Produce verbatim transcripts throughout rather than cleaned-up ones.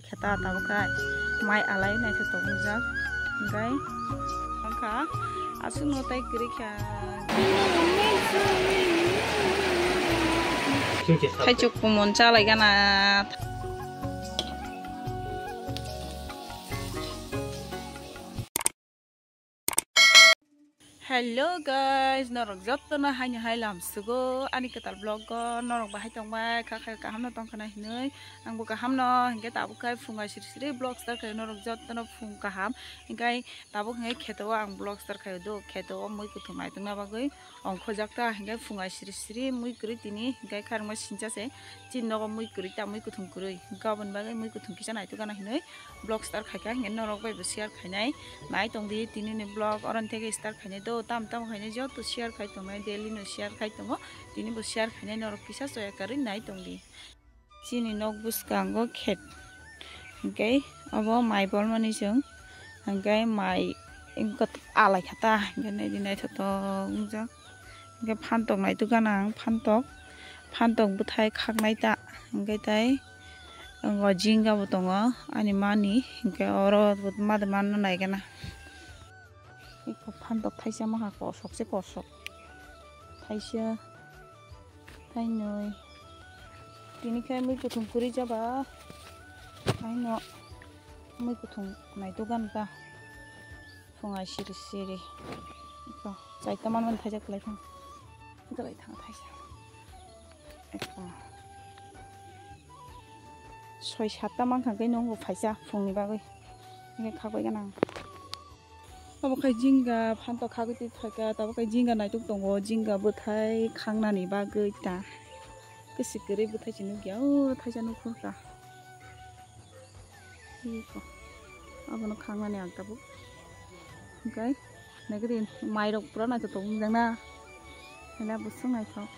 Kheta tabuk khai mai alai naithotok wngjak. Hwnkhe wngkha aswkno tei kwrwi kha. Thaichuk kumun chalai gana. Hello guys, norok jottono haino hai lamsugo ani kwtal vlog o. Norok bahai tongbai kha, kha kaham no tongkhana hinwi, angbo kaham no. Hinkhe tabuk khai phunga siri siri vlog start khaio, norok jottono phung kaham. Hinkhe tabuk hinkhe kheto o ang vlog start khaio do, kheto o mui kuthum naitukna bagwi ongkhojak ta. Hinkhe phunga siri siri mui kwrwi tini hinkhe kharma sincha se. Chini nogo mui kwrwi ta, mui kuthum kwrwi. Hinkhe aboni bagwi mui kuthum kisa naitukgana hinwi vlog start khaikha, hinkhe norok bai bo share khainai. Nai tongdi tini ni vlog, oroni theke start khainai do, tam tam khainai joto share khai tongnai, daily no share khai tongo. Tini bo share khainai, norok kisa choya karwi nai tongdi. Chini nok bwskango khet. Hinkhe obo mai bolmani chwng. Hinkhe mai wngkha alai kha ta. Hinkhe naidi naithotok wngjak. Hinkhe phantok naitukgana ang, phantok. Phantok bwthai khaknai ta. Hinkhe tai o jinga bo tongo ani mani. Hinkhe oro bo mada manna naigana. Eko phantok thaisa maha kosok se kosok. Thaisa, thainwi. Tini khe mui kuthum kwrwi jaba. Haino mui kuthum naitukgana ta. Phunga siri siri. Eko chaita manmani thaisa kwlai thang. Kwlai thang thaisa. Eko. Soi satta mankha khe nungo phaisa phungni bagwi. Hinkhe khakbai gana ang. Abo khai jinga phantok khagwi twi phaikha, tabuk khai jinga naituk tongo, jinga bwthai khangnani bagwi ta. Kwswk kwrwi bwthai se nukya, o thaisa nukhung ta. Iko. Abono khangnani ang tabuk. Hinkhe naikhe di mairok pura naithotok wngjak na. Hela buswk naithok.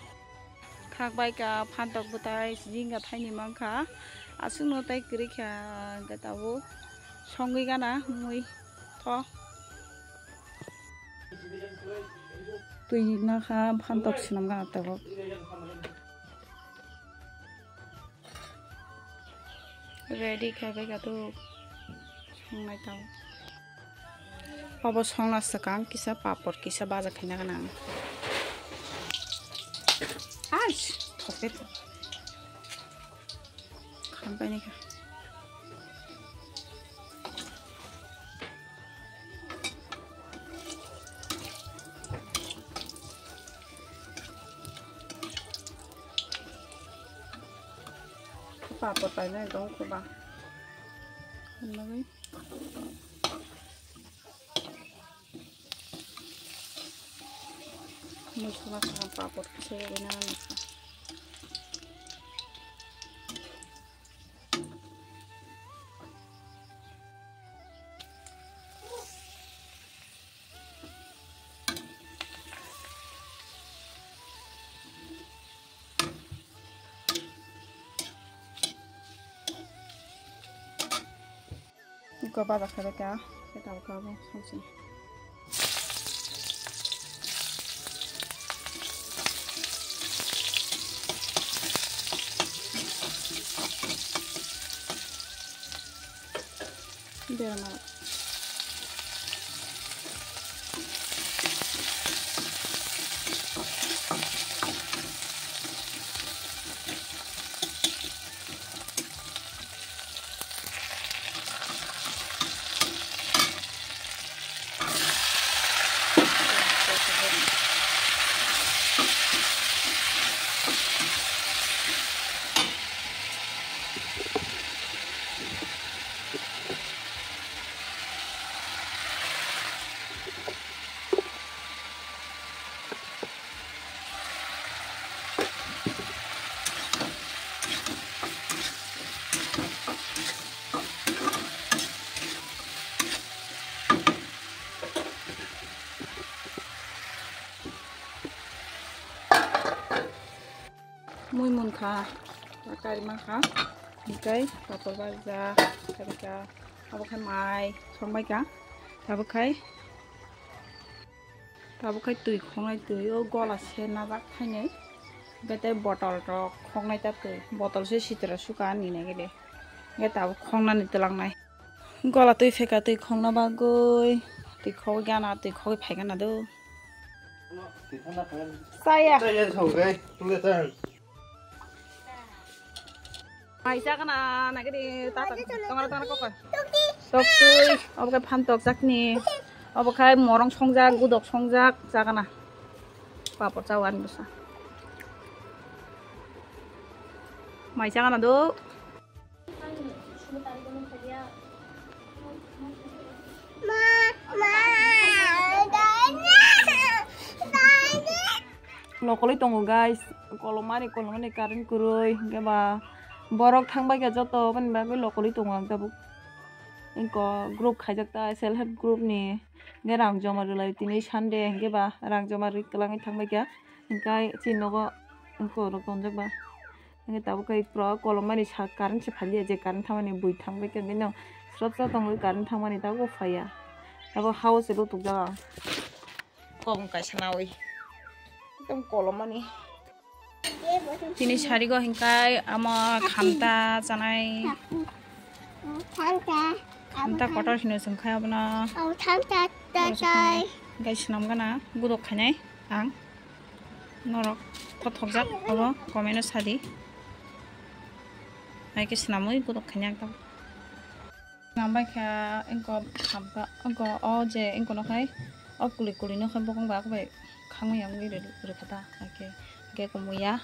Khakbai kha phantok bwthai jinga thaini mankha. Aswkno tei kwrwi kha hinkhe tabuk. Songwi gana mui tho. Twi nakha phantok swnam gana tabuk. Ready khai bai kha tabuk. Songnai tabuk. Obo songna swkang kisa papor kisa baja khaina gana ang. Ais, thokpe thok. Khampai ni kha. Papor painai tong khe ba. Nugui. Mui songna swkang papor kisa yagwi nana nukha. Iko baja khabai kha, khe tabuk kha bo songchini. Berma. Mui munkha, kari mankha, hinkhe papor baja, kari ka, abo khe mai songbai ka, abo khai. Tabuk khai twi khongnai, twi o gola se najak thainwi. Hwnkhe tei botol rok khoknai ta twi. Botol se sitra suka ani nai khe de. Hwnkhe tabuk khongnani twlangnai. Gola twi pheka twi khongna bagwi. Twi khogwi gana, twi khogwi phai gana do. Saya. Saya, so, okay. Tulisan. Mai chakna nagidi tata tongara tongara kokoi. Toktwi, obo khe phan tok chakni. Obo khe morong songjak, gudok songjak, chakna. Papor chawan bwsa. Mai chakna do. Lokolwi tongo guys, kolomani kolomani current kwrwi, hwnkhe ba borok thangbai kha joto, aboni bagwi lokolwi tongo ang tabuk. Inko group khaijak ta, self help group ni, hwnkhe rang joma rwlai tini Sunday, hwnkhe ba rang joma rwi kwlangwi thangbai kha, hwnkhe chini nogo inko rok tonjak ba. Hwnkhe tabuk khe pura kolomani sa current se phalia, je current thangmani bui thangbai khe, hwnkhe no srot srot tongwi current thangmani tabuk phaiya. Abo hao se lutukjak ang. Kok wng kaisa nawi. Ekdom kolomani. Tini sarigo hinkai amo khamta chanai. Khamta. Khamta kotor hino chwng khai abono. Hinkai swnam gana gudok khainai ang. Norok thothokjak obo comment o sadi. Hai khe swnamwi gudok khainai ang tabuk. Swnam bai kha engko khamka engko o je engko no khai o kuli kuli no khai bokong ba bai khangwi ang wi rwkha ta hai khe hwnkhe muya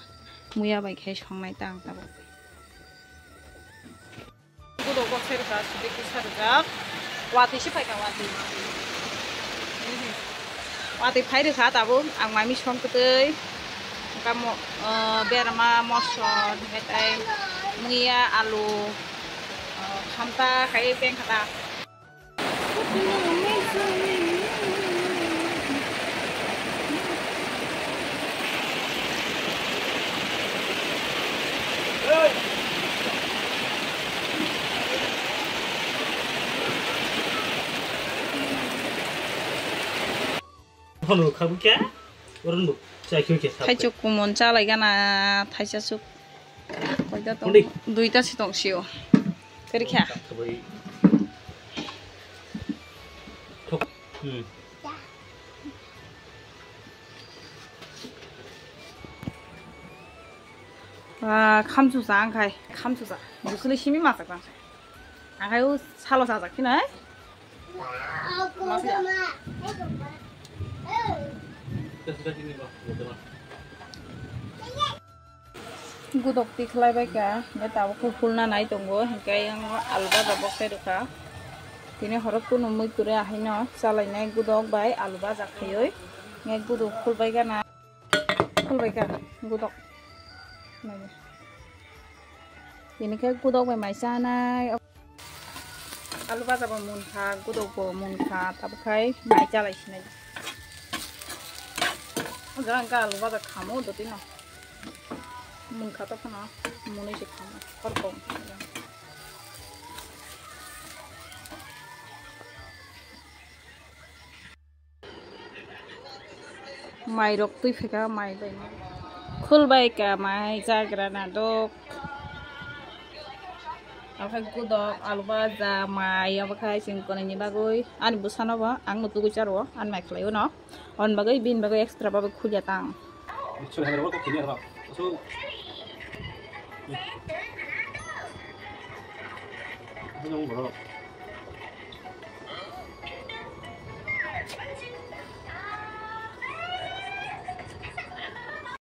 muya bai khe songnai ta ang tabuk. Gudok bok sai rwkha, sudi kisa rwjak. Watwi se phaikha, watwi. Watwi phai rwkha tabuk. Ang mai mui song kwtwi. Tamo, ah, berma, mosor, hwnkhe tei muya, alu, ah, khamta khai pengkha ta. Hono khabu kya? Oron bu. Chai kyo kya? Thaichuk kumun chalai gana, thaisa chuk. Koita tong? Undi. Duita si tong sio. Kari kha? Thok. Hmm. Ah, khamchusa ang khai, khamchusa. Dusuli simi masak bang. Ang khai u salo sajak khinai. Gudok tikhlai bai kha, hwnkhe tabuk khe hulna nai tongo, hwnkhe ayang alu baja bok sai rwkha. Tini horo kunu mui kwrwi ahaino chalainai gudok bai alu baja khaiwi, hwnkhe gudok khulbai gana. Khulbai kha gudok. Nai. Bini khe gudok bai mai chanai. Alu baja bo munkha, gudok bo munkha, tabuk khai mai chalai sinai. Jang ka alu baja khamu dotino. Munkha to khana, munui se khamu. Khorkong. Mai rok twi phaikha, mai bai khulbai kha, mai jagra na dok. Obo khai gudok, alu baja, mai, obo khai chwng konwi ni bagwi ani bwsano bo ang no tugui charo, ani mai khlai uno, on bagwi bini bagwi extra bagwi khulya tang.